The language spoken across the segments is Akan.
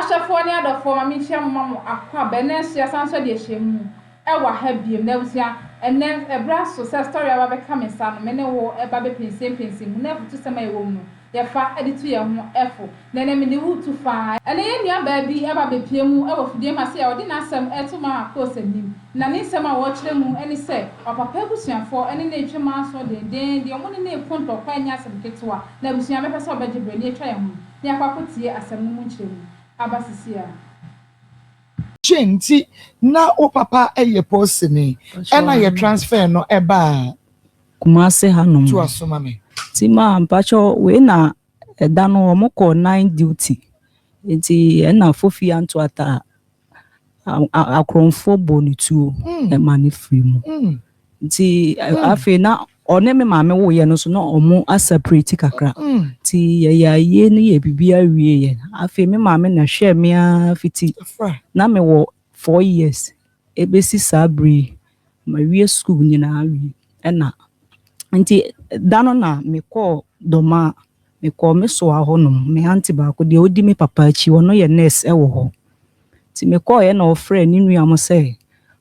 Ahwɛfoɔ ne adɔfoɔ, ma menhyia mo ma mo akwaaba. Ɛnnɛ nso yɛasan nso de ahyia mu ɛwɔ ha biem. Na abusua, ɛnnɛ ɛberɛ aso sɛ story a aba bɛka me nsa no, me ne wo ɛba bɛpɛnsɛmpɛnsɛm mu na afutusɛm a ɛwɔ mu no, yɛfa de tu yɛn ho fo. Na ɛnnɛ mede wo retu fa. Ɛnnɛ yɛn nuabaa bi ɛba bɛpue mu ɛwɔ fidie mu ase a ɔde n'asɛm ɛreto Mama Koos anim. Na ne nsɛm a wɔrekyerɛ mu ne sɛ ɔpapa abusuafoɔ ne no retwe manso dendeenden, wɔn ne no reko ntɔkwa ɛnyɛ asɛm ketewa. Na abusua, mɛpɛ sɛ ɔbɛgye berɛ na yɛatwa yɛn ho na yɛakɔ akɔtie asɛm no mu nkyerɛmu aba sisi a. Kye nti na wo papa yɛ polisini ɛna yɛ transfer no ɛbaa Kumase hanom. To aso ma me. Nti ma mpakyɛw, wei na ɛda no wɔn kɔ night duty, nti ɛna Fofi Antoata akorɔmfoɔ bɔ ne tuo ɛma ne firi mu. Nti afei na ɔne me maame woyɛ no so na ɔmo aseparate kakra. Nti yɛyɛ ayie no, yɛ biribi awie yɛ. Afei me maame na hwɛ me ara fiti na mewɔ 4 years ebesi saa bere yi mawie school nyinaa wie. Ɛna nti da no na mekɔɔ Dɔma, mekɔɔ me soa hɔnom, me aunty baako deɛ odi me papa akyi, ɔno yɛ nurse ɛwɔ hɔ. Nti mekɔɔɛ na ɔfrɛ ne nua mo sɛ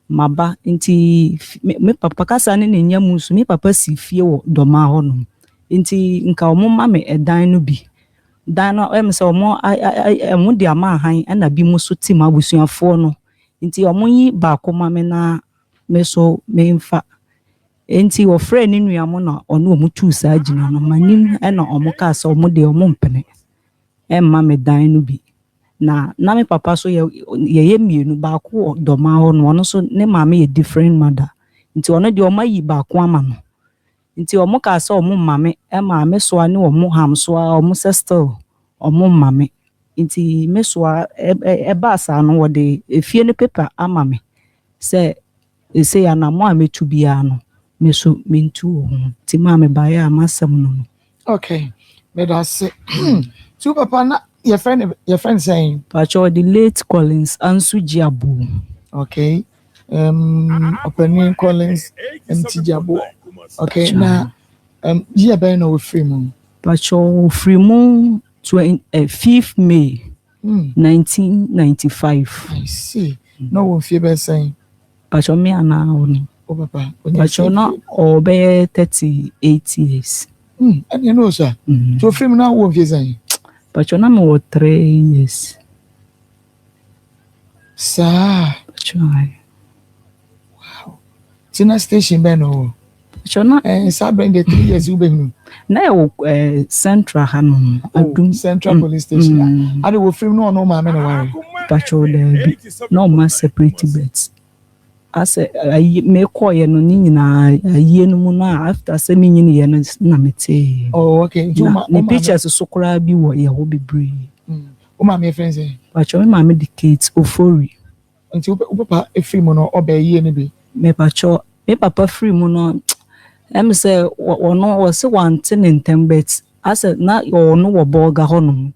maba. Nti me papa kasa ne ne nya mu nso, me papa si fie wɔ Dɔma hɔnom, nti nka ɔmo ma me ɛdan no bi. Dan no ɛm sɛ ɔmo ɔmo de ama ahan, ɛna bi mo so te mu abusuafoɔ no, nti ɔmo yi baako ma me na me so memfa. Nti wɔfrɛ ne nua mo na ɔne ɔmo tuu saa gyina no m'anim, ɛna ɔmo kaa sɛ ɔmo deɛ, ɔmo mpene ɛmma me dan no bi. Na me papa so yɛ yɛyɛ mmienu, baako wɔ Dɔma hɔ no, ɔno nso ne maame yɛ different mother, nti ɔno deɛ ɔmo ayi baako ama no. Nti ɔmo kaa sɛ ɔmo mma me, ɛma me soa ne ɔmo ham soa, ɔmo sɛ still ɔmo mma me. Nti me soa ɛbaa saa no, wɔde efie no paper ama me sɛ esei anamɔ a metu biara no, me so mentu wɔ ho. Nti maa mebaeɛ a m'asɛm no. Okay, meda ase. Nti wo papa na yɛfrɛ no sɛn? Pakyɛ, ɔde late Collins Anso Gyiabo. Okay, ɔpanin Collins Mt Gyiabo. Okay, na year bɛn na wɔfiri mu? Pakyɛ, ofiri mu 5th May 1995. I see. Na ɔwɔ mfie bɛyɛ sɛn? Pakyɛ, me anaa ɔno? Wo papa. Pakyɛ, na ɔbɛyɛ 38 years. Ɛneɛ na ɔsua. Nti ofiri mu na wɔ mfie sɛn? Pakyɛ, na mewɔ 3 years. Saa? Pakyɛ, ae. Nti na station bɛn na ɔwɔ? Pakyɛ, na Saa bɛn de 3 years wobɛhunu? Na yɛwɔ Central hanom. Oh, Adum. Central Police Station. Ade wɔfiri mu na ɔno maame na ware? Pakyɛ, daabi, na ɔma separate birth. Asɛ ayi mekɔɔyɛ no ne nyinaa ayie no mu no a, after sɛ menyiniiɛ no na metee. Oh, okay. Nti wo Na wo ne maame pictures so koraa bi wɔ yɛ hɔ bebree. Wo maame yɛfrɛ no sɛn? Pakyɛ, me maame de Kate Ofori. Nti wo papa efiri mu no, ɔbɛn yie no bi? Mepakyɛ, me papa firi mu no, ɛm sɛ ɔno wɔse wante ne ntɛm, but asɛ na ɔno wɔ Bɔɔga hɔnom,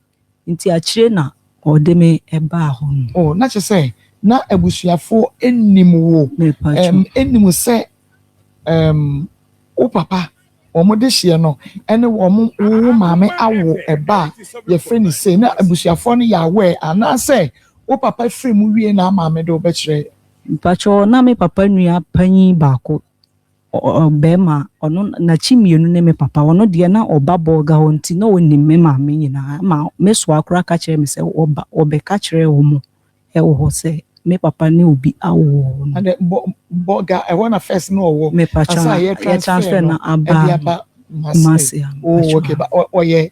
nti akyire na ɔde me ɛbaa hɔ no. Oh, na kyerɛ sɛ na abusuafoɔ enim wo? Mepakyɛ. Enim sɛ wo papa wɔn de hyia no ɛne wɔn wo maame awo ɛba a yɛfrɛ no sei, na abusuafoɔ no yɛ aware, anaasɛ wo papa firi mu wie na maame de wobɛkyerɛ? Mpakyɛ, na me papa nua panyin baako, bɛrima, ɔno n'akyi mmienu ne me papa, ɔno deɛ na ɔba Bɔɔga hɔ, nti na ɔnim me maame nyinaa, ma me soa koraa ka kyerɛ me sɛ ɔba ɔbɛka kyerɛ wɔn ɛwɔ hɔ sɛ me papa ne obi awo wɔ no. Ade bɔ Bɔga ɛhɔ na first na ɔwɔ? Mepakyɛ. Ansa yɛ yɛ transfer no na aba ɛde aba Kumasi. Kumasi. Oh, okay, ba ɔyɛ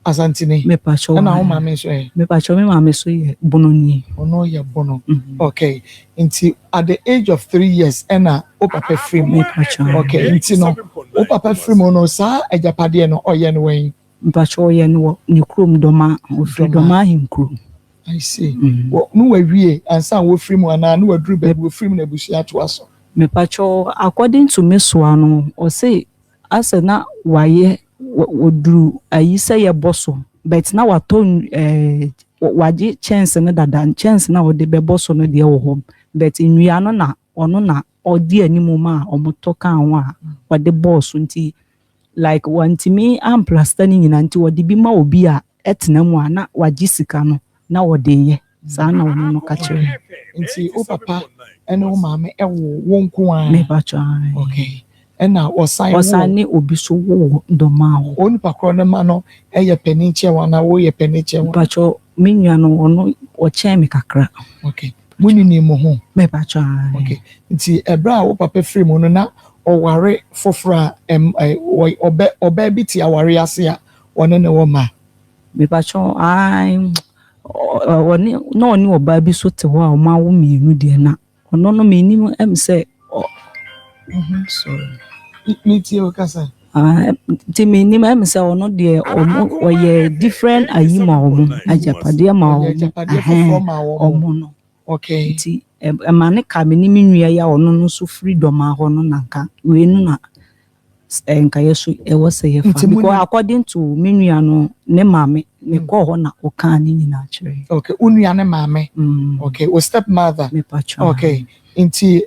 Asantini? Mepakyɛ. Ɛna wo maame nso yɛ? Mepakyɛ, me maame so yɛ Bononi. Ɔno yɛ Bono. Okay, nti at the age of 3 years ɛna wo papa firi mu? Mepakyɛ. Okay, nti no wo papa firi mu no, saa agyapadeɛ no ɔyɛ no wɛn? Mpakyɛ, ɔyɛ no wɔ ne kurom Dɔma, ofiri Dɔma. Dɔma ahenkurom. I see. Wɔ no wawie ansa wofiri mu, anaa ne waduru baabi wofiri mu na abusua atoa so? Mepakyɛ, according to me soa no, ɔse asɛ na wayɛ wɔduru ayi sɛ yɛbɔ so, but na watɔ wagye kyɛnse no dada, kyɛnse na wɔde bɛbɔ so no deɛ wɔ hɔ, but nnua no na ɔno na ɔdi anim ma a ɔmotɔ kaa ho a wɔde bɔɔ so, nti like wantumi amplaster no nyinaa, nti wɔde bi ma obi a ɛtena mu a na wagye sika no. na wɔde reyɛ. Saa na ɔno no ka kyerɛɛ me. Nti wo papa ne wo maame woo wo nko ara? Mepakyɛw, ae. Okay. Ɛna wɔsan woo? Wɔsan ne obi nso woo dɔmaa hɔ. Onipa korɔ no mma no yɛ panin kyɛn wo anaa woyɛ panin kyɛn wɔn? Mepakyɛw, me nua no, ɔno ɔkyɛn me kakra. Okay. Monyinii mo ho? Mepakyɛw, ae. Okay. Nti ɛberɛ a wo papa firi mu no na ɔware foforɔ a ɛm ɛ ɔbɛ ɔbaa bi te awareɛ ase a ɔne no wɔ mma? Mepakyɛw, ae, ɔne na ɔne ɔbaa bi so te hɔ a wɔn awo mmienu deɛ na ɔno no menim ɛm sɛ ɔ mhm, sorry. Metie wo kasa. Ah, nti menim ɛm sɛ ɔno deɛ ɔmo ɔyɛ different ayi ma ɔmo agyapadeɛ ma ɔmo agyapadeɛ foforɔ ma ɔmo no. Okay. Nti ɛma ne ka me ne me nua yi a ɔno no nso firi dɔmaa hɔ no na nka wei no na nka yɛ so ɛwɔ sɛ yɛfa because according to me nua no ne maame me kɔɔ hɔ na ɔkaa ne nyinaa kyerɛ. Okay, wo nua ne maame. Okay, wo step mother. Mepakyɛw. Okay, nti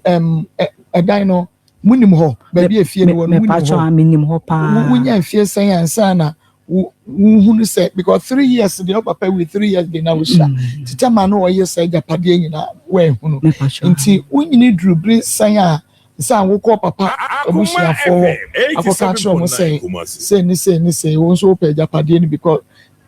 ɛdan no munim hɔ baabi efie no wɔ no munim hɔ. Mepakyɛw, menim hɔ paa. Wonya mfie sɛn ansa na wohunu sɛ because 3 years deɛ wo papa wi 3 years de na wohyia tete ma no ɔyɛ sɛ agyapadeɛ nyinaa woanhunu nti wonyini duru bere sɛn a nsa a wokɔ papa abusuafoɔ hɔ akɔka akyerɛ wɔn sɛ sei ne sei ne sei wo nso wopɛ agyapadeɛ no because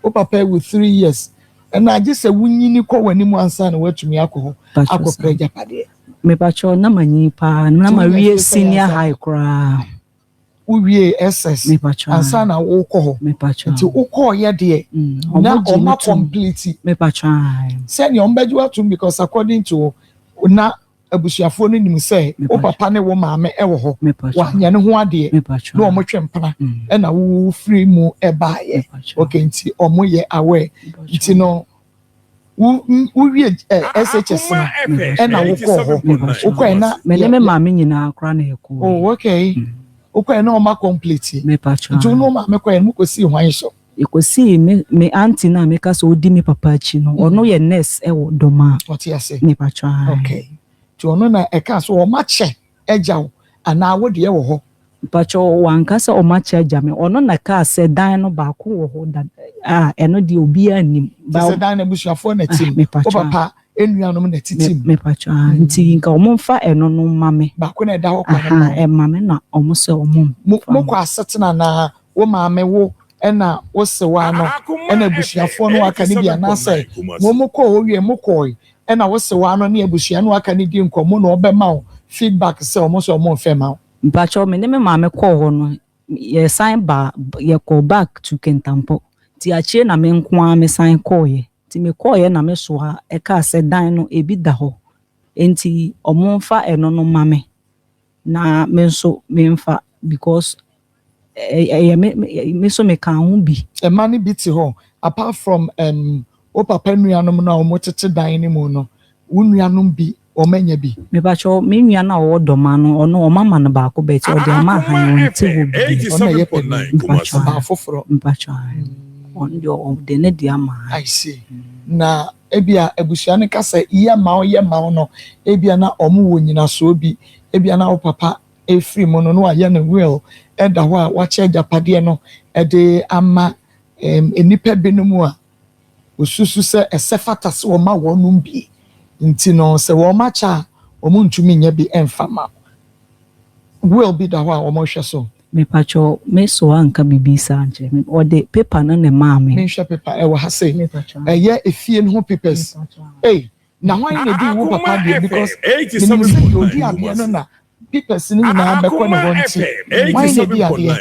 wo papa wu 3 years ɛna agye sɛ wonyini kɔ w'anim ansa na woatumi akɔ hɔ akɔpɛ agyapadeɛ. Mepakyɛw, na manyin paa na mawie senior high koraa. Wowie SS ansa na wokɔ hɔ nti wokɔɔyɛ deɛ na ɔma complete sɛnea ɔmbɛgye watom because according to na abusuafoɔ no nim sɛ wo papa ne wo maame wɔ hɔ wanyɛ ne ho adeɛ na ɔmo twe mpena ɛna wo firi mu ɛbaayɛ. Okay, nti ɔmo yɛ aware nti no wo wowie SHS no ɛna wokɔɔ hɔ wokɔɛ na. Me ne me maame nyinaa koraa na yɛkɔɔ. Oh, okay, wokɔɛ na ɔma complete nti wo ne wo maame kɔɛ no mokɔsii hwan so? Yɛkɔsii me aunty no a meka sɛ ɔdi me papa akyi no, ɔno yɛ nurse wɔ Dɔmaa. Ɔte ase. Mepakyɛw. Okay, nti ɔno na ɛka so ɔma kyɛ agya wo anaa wo deɛ wɔ hɔ? Mpakyɛw, wanka sɛ ɔma kyɛ agya me, ɔno na kaa sɛ dan no baako wɔ hɔ da a ɛno deɛ obiara nnim. Te sɛ dan no abusuafoɔ na tim, wo papa enuanom na tete mu. Mepakyɛw, nti nka ɔmo mfa ɛno no mma me. Baako na ɛda hɔ kwan no ma wo. Ɛma me na ɔmo sɛ ɔmo. Mokɔ asetena na wo maame wo ɛna wo sewa no ɛna abusuafoɔ no aka ne bi anaasɛ mo mo kɔɔ hɔ wie mo kɔɔ ɛna wo sewa no ne abusua no aka ne di nkɔmmɔ na ɔbɛma wo feedback sɛ ɔmo sɛ ɔmo mfɛ ma wo? Mpakyɛw, me ne me maame kɔɔ hɔ no, yɛsan ba, yɛkɔɔ back to Kintampo nti akyire na me nko ara mesan kɔɔyɛ nti mekɔɔyɛ na me soa ɛkaa sɛ dan no ebi da hɔ nti ɔmo mfa ɛno no ma me na me nso memfa because ɛyɛ me nso meka ho bi. Mmaa no bi te hɔ apart from wo papa nuanom no a wɔn tete dan no mu no, wo nuanom bi wɔn anya bi? Mepakyɛw, me nua no a ɔwɔ Dɔma no, ɔno ɔma ma no baako bɛt ɔde ama ahan wɔn te hɔ bi. Ɔno na ɛyɛ panin ɔbaa foforɔ. Mpakyɛw, ɔno deɛ ɔde ne deɛ ama. I see. Na ebia abusua no kasa yɛ ma wo yɛ ma wo no, ebia na ɔmo wɔ nyinasoɔ bi, ebia na wo papa efiri mu no na wayɛ no will ɛda hɔ a wakyɛ agyapadeɛ no ɛde ama nnipa binom a osusu sɛ ɛsɛ fata sɛ wɔma wɔn bi nti no sɛ wɔn akyɛ a wɔn ntumi nyɛ bi ɛmfa ma will bi da hɔ a wɔn hwɛ so. Mepakyɛw, me so anka biribi saa nkyerɛ me, ɔde paper no ne maa me. Menhwɛ paper ɛwɔ ha sei, ɛyɛ efie no ho papers. Ei, na hwan na di wo papa deɛ? Because menim sɛ deɛ odi adeɛ no na papers no nyinaa bɛkɔ ne hɔ nti hwan na di adeɛ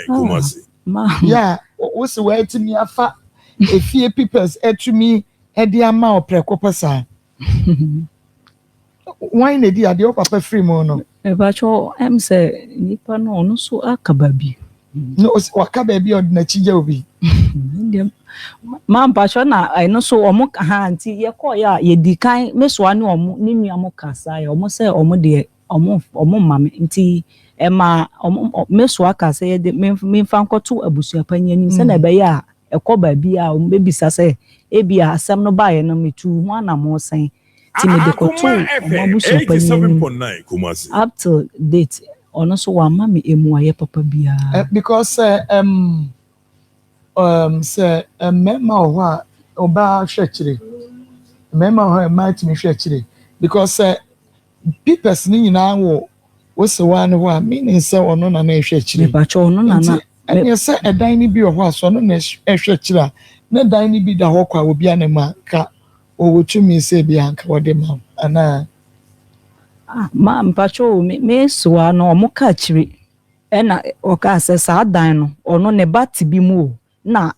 yɛ a wosi wɔatumi afa efie papers atumi ɛde ama wo prɛko pɛ saa? Hwan na di adeɛ wo papa firi mu no? Mepakyɛw, sɛ nipa no ɔno nso aka baabi. No, waka baabi a ɔde n'akyi gya obi. Ma mpakyɛw, na ɛno nso ɔmo ha nti yɛkɔɔ yɛ a yɛdi kan mesoa ne ɔmo ne nua mo kasa yɛ ɔmo sɛ ɔmo deɛ ɔmo mma me nti ɛma ɔmo mesoa ka sɛ yɛde memfa nkɔto abusuapanyin anim sɛnea ɛbɛyɛ a ɛkɔ baabi a ɔmo bɛbisa sɛ ebi a asɛm no baeɛ no metu ho anammɔ sɛn nti mede kɔto ɔmo abusuapanyin anim. Up till date ɔno nso wama me emu ayɛ papa biara. Because sɛ mmarima wɔ hɔ a ɔbaa hwɛ akyire. Mmarima wɔ hɔ a mmaa tumi hwɛ akyire because sɛ papers no nyinaa wɔ wo sewaa no hɔ a meaning sɛ ɔno na na ɛhwɛ akyire. Mepakyɛ ɔno na na. Nti ɛneɛ sɛ ɛdan no bi wɔ hɔ a sɛ ɔno na ɛhwɛ akyire a na dan no bi da hɔ kwa obi anam a nka ɔwɔ tumi sɛ bi a nka wɔde ma wo anaa. Ah, ma mpakyɛ o me me sewaa no ɔmo ka akyire ɛna ɔkaa sɛ saa dan no ɔno ne ba te bi mu o na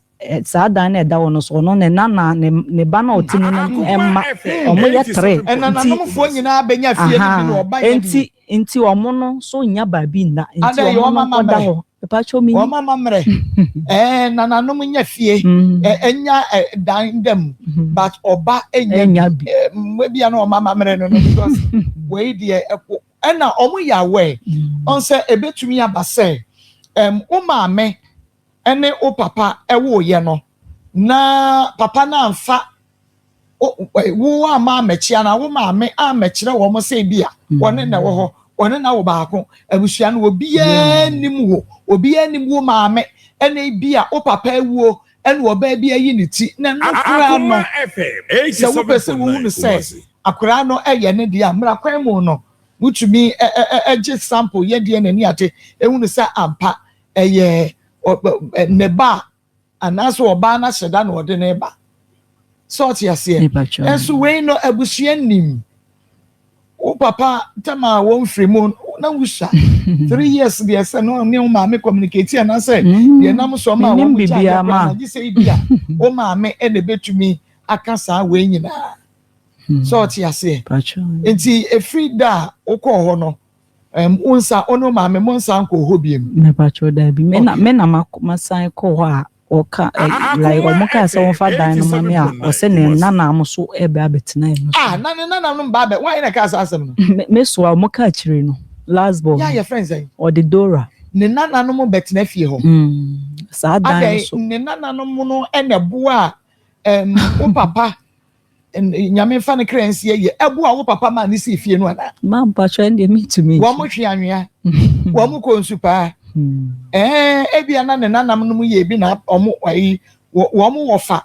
saa dan no a ɛda hɔ no so ɔno ne nana ne ne ba no a ɔte mu no mma ɔmo yɛ tere nti Ɛnananomfoɔ nyinaa bɛnya fie no bi na ɔba nya bi. Nti nti ɔmo no so nnya baabi nna nti Adɛn yɛ ɔmo wɔn no nkɔda amammerɛ? hɔ mepakyɛw menni. Wɔn amammerɛ ɛɛ nananom nya fie ɛnya dan da mu but ɔba nya bi ɛɛ bi a na wɔn amammerɛ no no because wei deɛ ɛko ɛna wɔn yɛ aware ɔn sɛ ebetumi aba sɛ ɛm wo maame ne wo papa woeɛ no, na papa no amfa wo amma ammɛkye anaa wo maame ammɛkyerɛ wɔn sɛ bi a wɔne na ɛwɔ hɔ, wɔne na wo baako, abusua no obiara nim wo, obiara nim wo maame, ɛna bi a wo papa awuo ɛna ɔbaa bi ayi ne ti, na ɛno koraa no, sɛ wopɛ sɛ wohu no sɛ akoraa no ɛyɛ ne deɛ a, mmara kwan mu no, wotumi gye sample yɛ DNA ne ade, ehunu sɛ ampa ɛyɛ ne ba a anaasɛ ɔbaa no ahyɛ da na ɔde ne ba sɛ ɔte aseɛ. Ɛnso wei no abusua nim wo papa tam a wɔn firi mu na wusua 3 years deɛ sɛ no ne wo maame communicate anaasɛ deɛ nam so ma wɔn gya yɛ koraa na gye sɛ ebi a wo maame ɛna ebetumi aka saa wei nyinaa sɛ ɔte aseɛ. Nti efiri da a wokɔɔ hɔ no wo nsa wo ne wo maame mo nsa nkɔɔ hɔ biem? Mepakyɛw daabi. Me na me na masan kɔɔ hɔ a ɔka like ɔmo kaa sɛ wɔmfa dan no ma me a ɔsɛ ne nana so ɛbɛ abɛtena ɛno so. Ah, na ne nana no ba abɛ wɔn na ɛkaa saa asɛm no? Me so a ɔmo kaa akyire no last born. Yɛ a yɛfrɛ no sɛn? Ɔde Dora. Ne nananom bɛtena fie hɔ. Saa dan no so. Adɛn ne nananom no na ɛboaa wo papa Nyame nfa ne kra nsie yie. Ɛboa wo papa maa ne sii fie no anaa? Ma mpakyɛ ɛndeɛ mentumi nkyerɛ. Wɔn hwe anwea, wɔn kɔ nsu paa. Ɛɛ ebia na ne nanam nom yɛ ebi na wɔn ayi wɔn wɔfa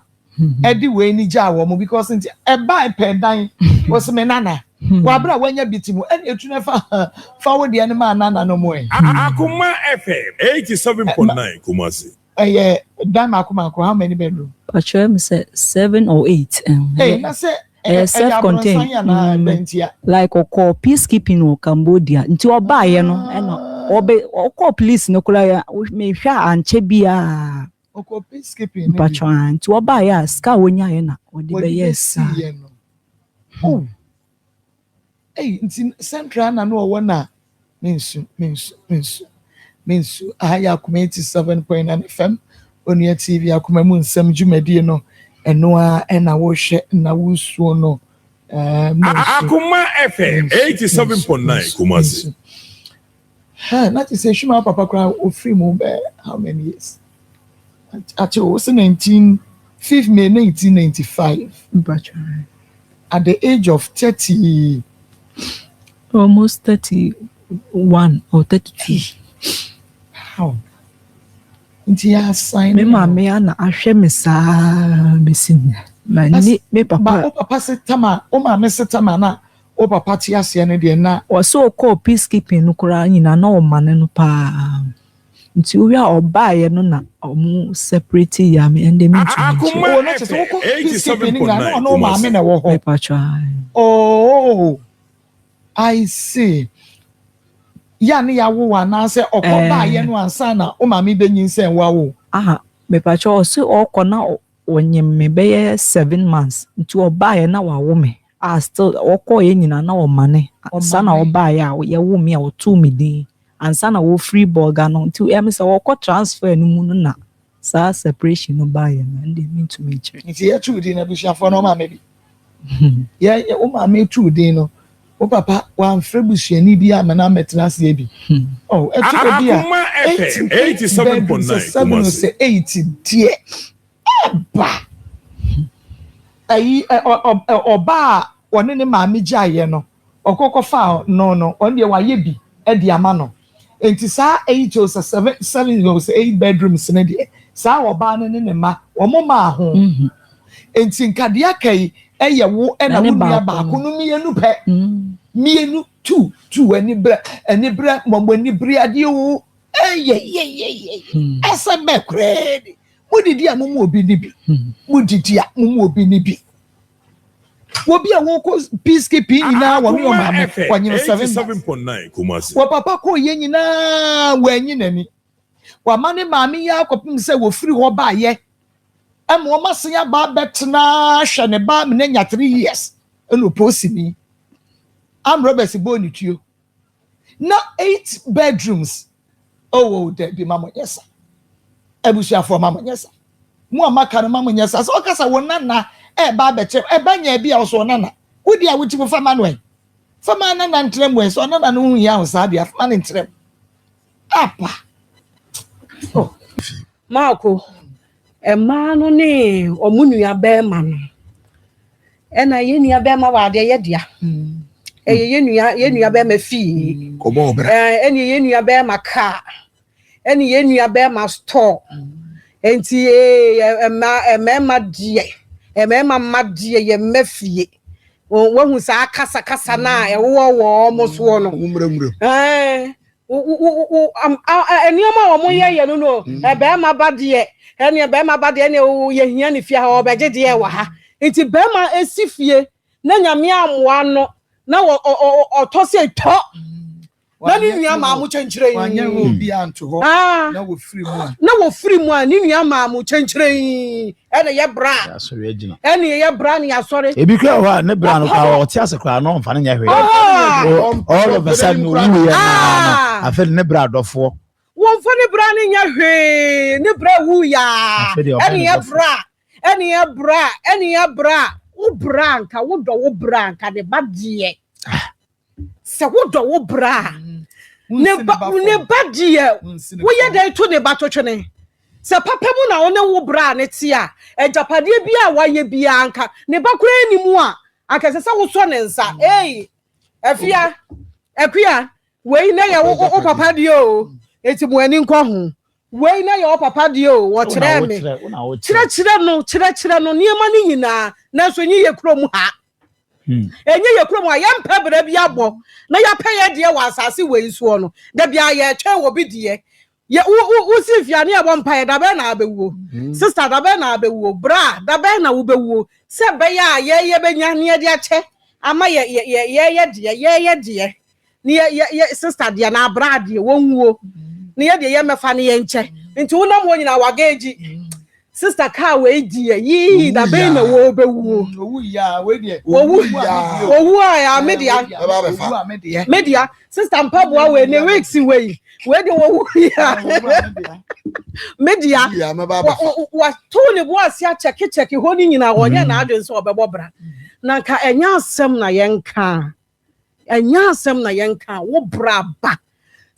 ɛde wei ni gyaa wɔn because nti ɛbaa pɛ dan wɔsi me nana wɔ abere a wanya bi ti mu ɛna etu na fa fa wo deɛ no maa nana nom ɛ. Akoma FM 87.9 Kumasi. Ɛyɛ dan mako mako how many bedroom? Pakyɛ mi sɛ 7 or 8. Ee na sɛ ɛyɛ self contained anaa bɛntia. Like ɔkɔ peacekeeping wɔ Cambodia nti ɔbaayɛ no ɛna ɔbɛ ɔkɔ police no koraa yɛ mehwɛ a ankyɛ biara. Ɔkɔ peacekeeping no bi. Mpakyɛ ah nti ɔbaayɛ a sika a wɔnyaeɛ na ɔde bɛyɛ saa. Oh. Ei nti central na no ɔwɔ na mensu mensu mensu mensu aha yɛ Akoma 87.9 FM Onua TV Akoma mu nsɛm dwumadie no ɛno a ɛna wohwɛ na wosuo no ɛɛ mensu. Akoma FM 87.9 Kumasi. Ha na te sɛ ehwima papa koraa ofiri mu bɛɛ how many years? Akyɛ o sɛ 19 5 May 1995. At the age of 30. Almost 31 or 32. How? Nti yɛ asan. Me maame ana ahwɛ me saa besi nnɛ. Ma ni me papa. Ba o papa se tama, o maame se tama na o papa te aseɛ no deɛ na. Ɔsɛ ɔkɔɔ peacekeeping no koraa nyinaa na ɔmane no paa. Nti wohwɛ a ɔbaeɛ no na ɔmo separate yɛ a me ɛnde mentumi nkyerɛ. Oh, na kyerɛ sɛ wokɔ peacekeeping no nyinaa na ɔne wo maame na ɛwɔ hɔ. Mepatwa. Oh, I see. Yɛ a ne yɛawo wo anaasɛ ɔkɔ baeɛ no ansa na wo maame bɛnyinsɛn wo awo? Aha, mepatwa ɔse ɔkɔ na ɔnyem me bɛyɛ 7 months nti ɔbaeɛ na wawo me a still ɔkɔɔyɛ nyinaa na ɔmane ansa na ɔbaeɛ a yɛwo me a ɔtoo me din ansa na wɔfiri bɔga no nti ɛmi sɛ wɔkɔ transfer no mu no na saa separation no baeɛ no ɛnde mentumi nkyerɛ. Nti yɛtoo din no abusuafoɔ no ɔmaame bi yɛ wo maame too din no wo papa wamfrɛ busuani bi ama no amɛtena aseɛ bi. Oh, ɛto bi a 8 bedroom sɛ 7 sɛ 8 deɛ ɛba ɛyi ɔbaa a ɔne ne maame gyaeɛ no ɔkɔkɔfa no no ɔno deɛ wayɛ bi ɛde ama no nti saa 8 o sɛ 7 o sɛ 8 bedrooms no deɛ saa ɔbaa no ne ne ma wɔn maa ho nti nkadeɛ aka yi Ɛyɛ wo ɛna wo nua baako no mmienu pɛ. Mmienu tu tu ani brɛ ani brɛ mɔmɔ ani bere adeɛ o. Ɛyɛ yɛ yɛ yɛ. Asɛm bɛɛ koraa ni. Mo didi a mo mu obi ni bi. Mo didi a mo mu obi ni bi. Obi a wɔkɔ peacekeeping nyinaa wɔne ɔmaame wɔnyere 7 months. Wɔ papa kɔ yɛ nyinaa wɔanyi n'ani. Wama ne maame yi akɔpem sɛ wɔfiri hɔ baayɛ ɛma wɔn asen aba abɛtena hwɛ ne ba ne nya 3 years ɛna oposini armed robbers bɔ ne tuo na eight bedrooms. Oh, dɛbi, ma mo nyɛ sa. Abusuafoɔ, ma mo nyɛ sa. Mo a maka no, ma mo nyɛ sa. Sɛ ɔkasa wɔn nana ɛɛba abɛkyerɛ ɛba nya bi a ɔsɔ nana wodi a woti mo fama no ɛ fama nana nkyerɛ mu ɛ sɛ ɔnana no ho hia ahosaa deɛ fama ne nkyerɛ mu apa. Oh. Maako, mmaa no ne ɔmo nua bɛrima no, ɛna yɛn nua bɛrima wɔ adeɛ yɛ dea. Ɛyɛ yɛn nua bɛrima fie. Kɔbɔ ɔbra. Ɛne yɛn nua bɛrima kaa, ɛne yɛn nua bɛrima store. Nti ee mmaa mmarima deɛ, mmarima mma deɛ, yɛ mma fie. Wahu saa kasakasa na ɛwɔ wɔ ɔmo soɔ no. Nwurawura. Ɛɛ wo wo wo am a nneɛma a wɔn yɛ yɛ no, bɛrima ba deɛ, ɛnea bɛrima ba deɛ, ɛnea yɛhia ne fie ha, ɔbɛgye deɛ wɔ ha. Nti bɛrima esi fie na Nyame amoa no na wɔ ɔ ɔ ɔtɔ sɛ tɔ na ne nua maa mo kyɛnkyerɛn. Wanyɛ hɔ obi anto hɔ. Ah. Na wɔfiri mu a. Na wɔfiri mu a, ne nua maa mo kyɛnkyerɛn, ɛna yɛ bra. Asɔre agyina. Ɛna yɛ bra ne yasɔre. Ebi kura hɔ a, ne bra no koraa ɔte ase koraa na ɔmfa ne nyɛ hwee. Ah. All of a sudden owu yɛ naa no. Ah. Afei ne bra adɔfoɔ. Wɔmfa ne bra ne nyɛ hwee, ne bra wu yaa. Afei deɛ ɔbɛn ɛne ne yɛ dɔfo. Bra ɛne yɛ bra, ɛne yɛ bra. Wo bra nka wodɔ wo bra nka ne ba deɛ, sɛ wodɔ wo bra a, ne ba deɛ, woyɛ dɛn to ne ba to twene sɛ papa mu na wo ne wo bra ne te a, agyapadeɛ bi a wayɛ biara nka ne ba koraa anim a anka ɛsɛ sɛ wosɔ ne nsa. Ei, Afia, Akua, wei na yɛ wo papa deɛ o, eti mo ani nkɔ ho. Wei na yɛ wo papa deɛ o, wɔkyerɛ me. Kyerɛkyerɛ no, kyerɛkyerɛ no nneɛma no nyinaa, nanso enyi yɛ kurom ha, enye yɛ kurom ha. Yɛmpɛ brɛ bi abɔ na yɛapɛ yɛ deɛ wɔ asase wei soɔ no. Dabi a yɛtwɛn wɔ bi deɛ yɛ wo wo wosi fia ne yɛbɔ mpa yɛ dabɛn na abɛwuo. Sister, dabɛn na abɛwuo? Bra, dabɛn na wobɛwuo sɛ bɛyɛ a yɛyɛ bɛnya ne yɛde akyɛ ama yɛ yɛ yɛ yɛyɛ deɛ, yɛyɛ deɛ ne yɛ yɛ yɛ sister deɛ na abra deɛ wɔnwuo ne yɛ deɛ yɛmɛfa ne yɛn nkyɛ. Nti wonam hɔ nyinaa wagɛgyi sister kaa wei deɛ yii, dabɛn na wɔbɛwuo? Owu ya wei deɛ. Owu, owu a ya me dea. Owu a me deɛ. Me dea. Sister mpaboa wei ne wigs wei, wei de wɔwu ya me dea. Wato ne bo ase akyɛkekyɛke hɔ ne nyinaa, wɔnyɛ n'adwene sɛ ɔbɛbɔ bra. Na nka ɛnyɛ asɛm na yɛnka, ɛnyɛ asɛm na yɛnka. Wo bra ba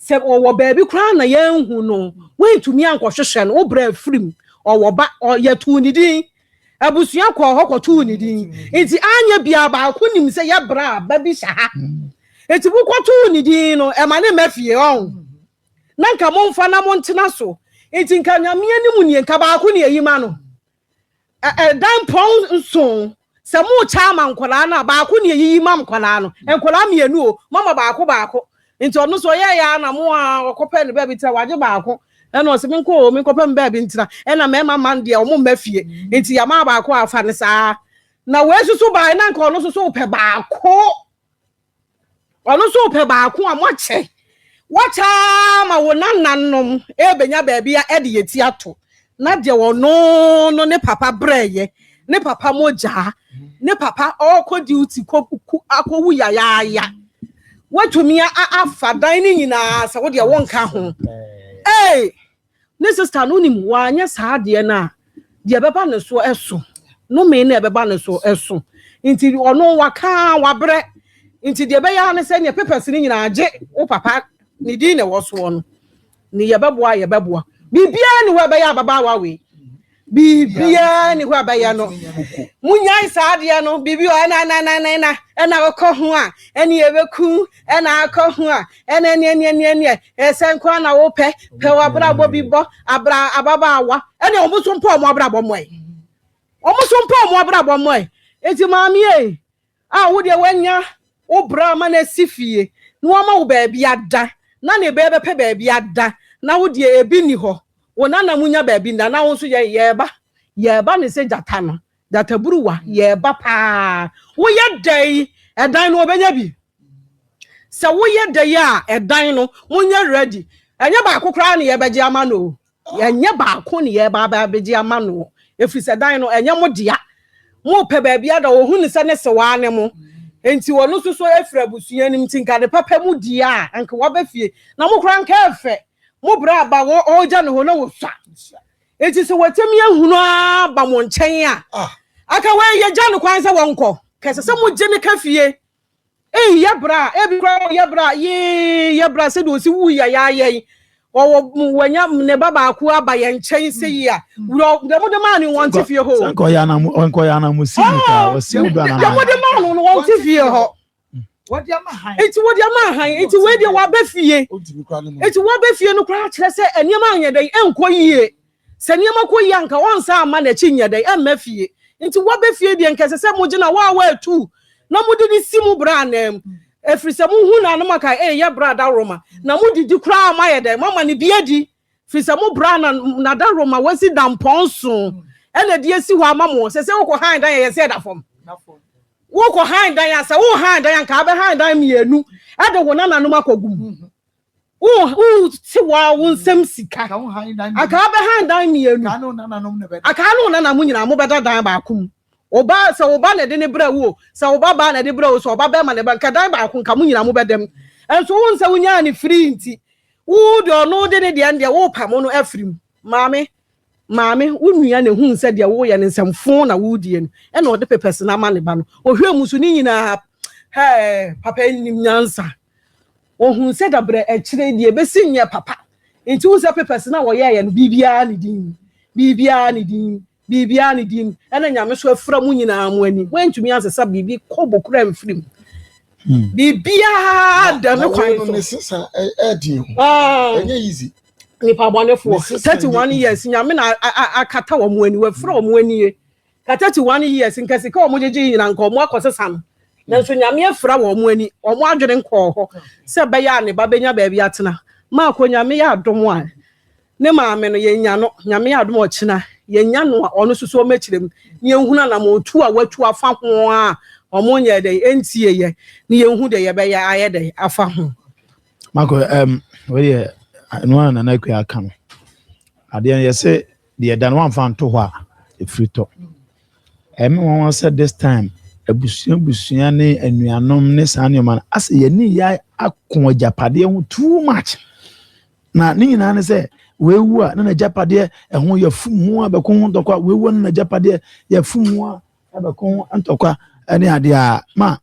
sɛ ɔwɔ baabi koraa na yɛnhu no, wontumi ankɔhwehwɛ no. Wo bra afirim, ɔwɔ ba, yɛtoo ne din, abusua kɔɔ hɔ kɔtoo ne din. Nti anyɛ bia baako nim sɛ yɛbra aba bi hyɛ ha. Nti wokɔtoo ne din no, ɛma ne mma fie ɔn na nka momfa na montena so. Nti nka Nyame anim nie, nka baako ne ayi ma no. Ɛdan pɔn nson sɛ mokyɛ ama nkwadaa no a, baako ne ayiyi ma nkwadaa no. Nkwadaa mmienu o, mama baako baako. Nti ɔno nso ɔyɛ yɛ ana mo a ɔkɔpɛ ne baabi tena, wagye baako, ɛna ɔsɛ menkɔ o, menkɔpɛ me baabi ntena. Ɛna mmarima man deɛ, ɔmo mma fie nti yɛama baako afa ne saa. Na wei soso baa na nka ɔno soso pɛ baako, ɔno nso pɛ baako a moakyɛ, wakyɛ ama wo nananom ebenya baabi a ɛde yɛ ti ato. Na deɛ ɔno no ne papa brɛɛyɛ, ne papa mogyaa, ne papa ɔrekɔ duty kɔ akɔwu yayaaya, watumi afa dan ne nyinaa sɛ wodeɛ wonka ho. Ee, ne sister no nim wanyɛ saa adeɛ no a, deɛ ɛbɛba ne so ɛso nome na ɛbɛba ne so ɛso. Nti ɔno waka wabrɛ. Nti deɛ ɛbɛyɛ ne sɛ neɛ papers no nyinaa gye wo papa ne din na ɛwɔ soɔ no ne yɛbɛboa, yɛbɛboa. Biribiara ne hɔ a ɛbɛyɛ ababaawa wei, biribiara ne hɔ a ɛbɛyɛ no. Munyae saa adeɛ no. Biribi wɔ ɛna ɛna ɛna ɛna ɛna ɛna ɔkɔ ho a, ɛne yɛbɛku ɛna akɔ ho a, ɛna ɛne ɛne ɛne ɛne ɛsɛ nkoa na wopɛ pɛ wɔ abrabɔ bi bɔ abra ababaawa. Ɛne ɔmo nso mpɔ ɔmo abrabɔ mmɔɛ, ɔmo nso mpɔ ɔmo abrabɔ mmɔɛ. Enti maame ei, a wo deɛ woanya wo bra ama no asi fie na wama wo baabi ada na ne ba bɛpɛ baabi ada na wo deɛ ebi nni hɔ, wo nana mo nya baabi nna na wo nso yɛn yɛreba, yɛreba ne sɛ gyata no, gyataburuwa, yɛreba paa. Woyɛ dɛn ɛdan no ɔbɛnya bi? Sɛ woyɛ dɛn a ɛdan no monyɛ ready, ɛnyɛ baako koraa ne yɛbɛgye ama no o. Ɛnyɛ baako ne yɛreba aba abɛgye ama no, ɛfiri sɛ dan no ɛnyɛ mo dea. Mopɛ baabi ada, wɔhu ne sɛ ne sewaa ne mo. Enti ɔno nso so afiri abusua no mu, nti nka ne papa mu deɛ a, anka waba fie. Na mo koraa nka ɛfɛ, mo berɛ aba ɔregya ne hɔ na wɔsua. Enti sɛ watumi ahunu ara ba mo nkyɛn a, aka wei yɛgya no kwan sɛ wɔnkɔ. Kɛsɛ sɛ mogye no ka fie. Ei yɛ bra ebi koraa o yɛ bra yee yɛ bra sɛdeɛ ɔsi wu yɛ yɛayɛ yi ɔwɔ wanya ne ba baako aba yɛn nkyɛn sɛ yi a wura deɛ mo de maa no wɔn te fie hɔ o. Nkɔyɛ anam nkɔyɛ anamusi mu kaa ɔsi mu do anam. Deɛ mo de maa no no wɔn te fie hɔ. Nti wɔde ama ahan nti wei deɛ waba fie nti waba fie no koraa kyerɛ sɛ nneɛma anyɛ dɛn ɛnkɔ yie. Sɛ nneɛma kɔ yie a anka ɔnsan mma n'akyi nyɛ dɛn mma fie. Nti waba fie deɛ nka ɛsɛ sɛ mogye no a waa atu na mode no si mo bra ananmu. Ɛfiri sɛ mohu no a na moaka ee yɛ bra dawuroma. Na modidi koraa a moayɛ dɛn moama no bi adi. Firi sɛ mo bra na n'adawuroma wasi dampɔn so ɛna ɛde asi hɔ ama mo. Sɛ sɛ wokɔ han dan a ɛyɛ sɛ ɛda fam. Wokɔ han dan a sɛ wo han dan a nka abɛhan dan mmienu ɛde wo nananom akɔgu mu. Wote waa wo nsam sika. Anka wobɛhan dan mmienu. Anka ne wo nana mo nyinaa mobɛda dan baako mu. Wo ba, sɛ wo ba na ɛde ne brɛ wo o, sɛ wo ba baa na ɛde brɛ wo, sɛ ɔba bɛrima na ɛbrɛ, nka dan baako nka mo nyinaa mobɛda mu. Nso wo nsɛ wonyaa ne free nti, wo deɛ ɔno de ne deɛ no deɛ wopamo no afiri mu. Maame, maame, wo nua na ehuu sɛ deɛ woyɛ no nsɛm foo na woredie no, ɛna ɔde papers no ama ne ba no. Ɔhwɛɛ mu so ne nyinaa, hɛɛ, papa yi nim nyansa. Wɔhuu sɛ dabrɛ akyire yi deɛ ɛbɛsi nyɛ papa nti wohu sɛ papers no a wɔyɛeɛ no biribiara ne din, biribiara ne din, biribiara ne din ɛna Nyame so afira mo nyinaa mo ani moantumi ansesa biribi kɔbo koraa amfiri mu hmm. biribiara da ne kwan so. Ne sesa ɛɛden ho ah. ɛnyɛ easy. Nipa bɔnefoɔ 31 years Nyame na akata wɔn ani wafira wɔn ani Ka 31 years nka sika a wɔn gyegye nyina nka wɔn akɔsesa no nanso Nyame afira wɔn ani wɔn adwene nkɔɔ hɔ sɛ ɛbɛyɛ a ne ba bɛnya baabi atena Marko Nyame yɛ adom a ne maame no yɛnya no Nyame yɛ adom a ɔkyena yɛnya no a ɔno nso so ɔmɛkyerɛ mu na yɛnhunu anamɔntu a watu afa ho a wɔn nyɛɛ dɛn ɛntie yɛ na yɛnhu deɛ yɛbɛyɛ ayɛ dɛn afa ho. Marko um, wei deɛ ɛno ara na Nana Akua aka no adeɛ no yɛse Deɛ ɛda no wamfa anto hɔ a, ɛfiri tɔ. Ɛyɛ me nwanwa sɛ this time abusua abusua ne anuanom ne saa nneɛma no asɛ yɛne yɛ ako agyapadeɛ ho too much. Na ne nyinaa ne sɛ wewu a na n'agyapadeɛ ɛho yɛfum ho abɛko ho ntɔkwa, wewu a na n'agyapadeɛ yɛfum ho abɛko ho ntɔkwa ɛne adeɛ a ma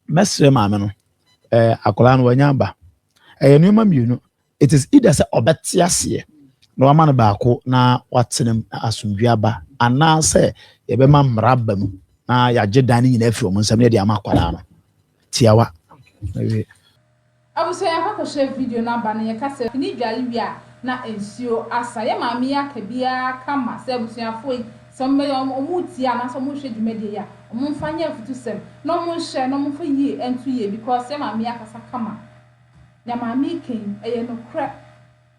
mɛsrɛ maame no ɛɛ akwadaa no wanya aba. Ɛyɛ nneɛma mmienu. It is either sɛ ɔbɛte aseɛ na wama no baako na watena mu na asomdwoeɛ aba anaasɛ yɛbɛma mmara aba mu na yɛagye dan no nyinaa afiri wɔn nsam na yɛde ama akwadaa no. Tiawa. Mawie. Abusua yɛakɔ akɔhwɛ video no aba no yɛka sɛ fini dware wie a na nsuo asa yɛ maame yi aka biaa kama sɛ abusuafoɔ yi sɛ ɔmo bɛyɛ ɔmo retie anaasɛ ɔmo rehwɛ dwumadie yi a ɔmo nfa nyɛ afutusɛm na ɔmo nhyɛ na ɔmo nfa yie nto yie because yɛ maame yi akasa kama. Nea maame yi ka yi, ɛyɛ nokorɛ.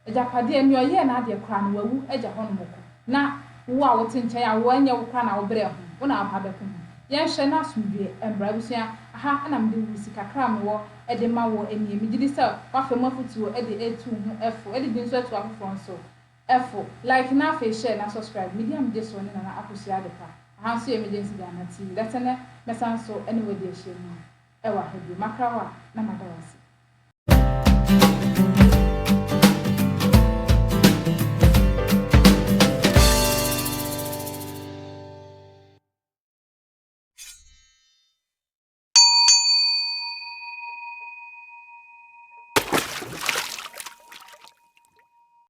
Agyapadeɛ, nea ɔyɛɛ n'adeɛ koraa no, wawu agya hɔnom kɔ. Na wo a wote nkyɛn a wo ɛnyɛ wo koraa na wobrɛɛ ho, wo na woaba abɛko ho. Yɛnhwɛ na asomdwoeɛ mmra. Abusua, aha na mede wo resi. Kakra a mewɔ de ma wo nie. Megye di sɛ woafa mu afotuo de retu wo ho fo, de bi nso atu afoforɔ nso fo. Like na afei share na subscribe. Me din a megye soɔ ne Nana Akosua Adepa. Aha nso yɛ Emergency Ghana TV. Dasɛnɛ mɛsan nso ne wo adi ahyiamu. Ɛwɔ ha bio. Makra wo a, na mada wo ase.